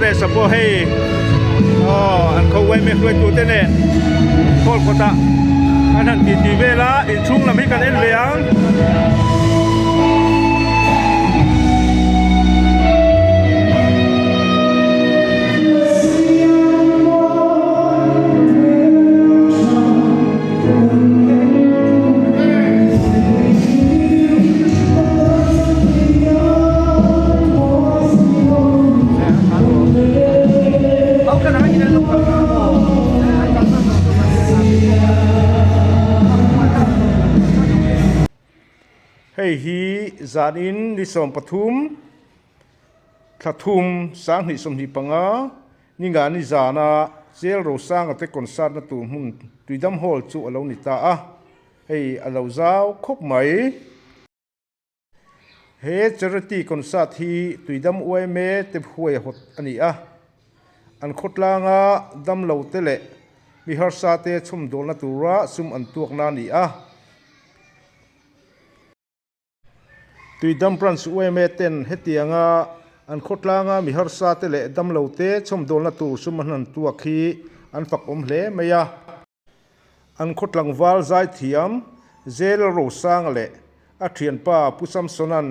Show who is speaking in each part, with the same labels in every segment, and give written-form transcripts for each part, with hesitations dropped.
Speaker 1: RS a pawh hei aw an kho uaime hruaitute nen hall kawtah an han titi vel a inchhung lam hi kan en ve ang. Hei hi zanin ni 13 thla thum 2025 Ningani zana Chel Rosanga te concert na tur hmun Tuidam Hall chu a lo ni ta a, hei a lo zau khawp mai. He charity concert hi Tuidam yma te huai hawt a ni a, an khawtlanga damlo te leh mi harsa te chhawmdawlna tura sum an tuakna a ni a. Tuidam Branch yma ten hetianga an khawtlanga mi harsa te leh damlo te chhawmdawlna tur sum an han tuak hi an fak awm hle mai a. An khawtlangval zaithiam Zel Rosanga leh a thianpa Pu Samsona'n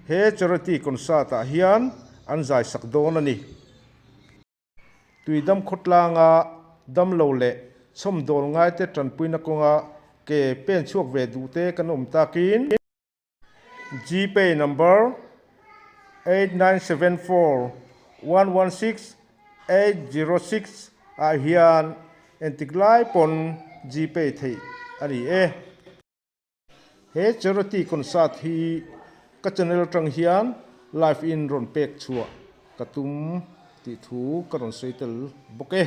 Speaker 1: he charity concert ah hian an zaisak dawn a ni. Tuidam khawtlanga damlo leh chhawmdawl ngaite tanpuina kawnga ke pen chhuak ve duhte kan awm takin Gpay number 8974116806 ah hian entik lai pawn Gpay theih a ni e. He charity concert hi ka channel atang hian live in rawn pek chhuah ka tum tih thu ka rawn sawi tel bawk e.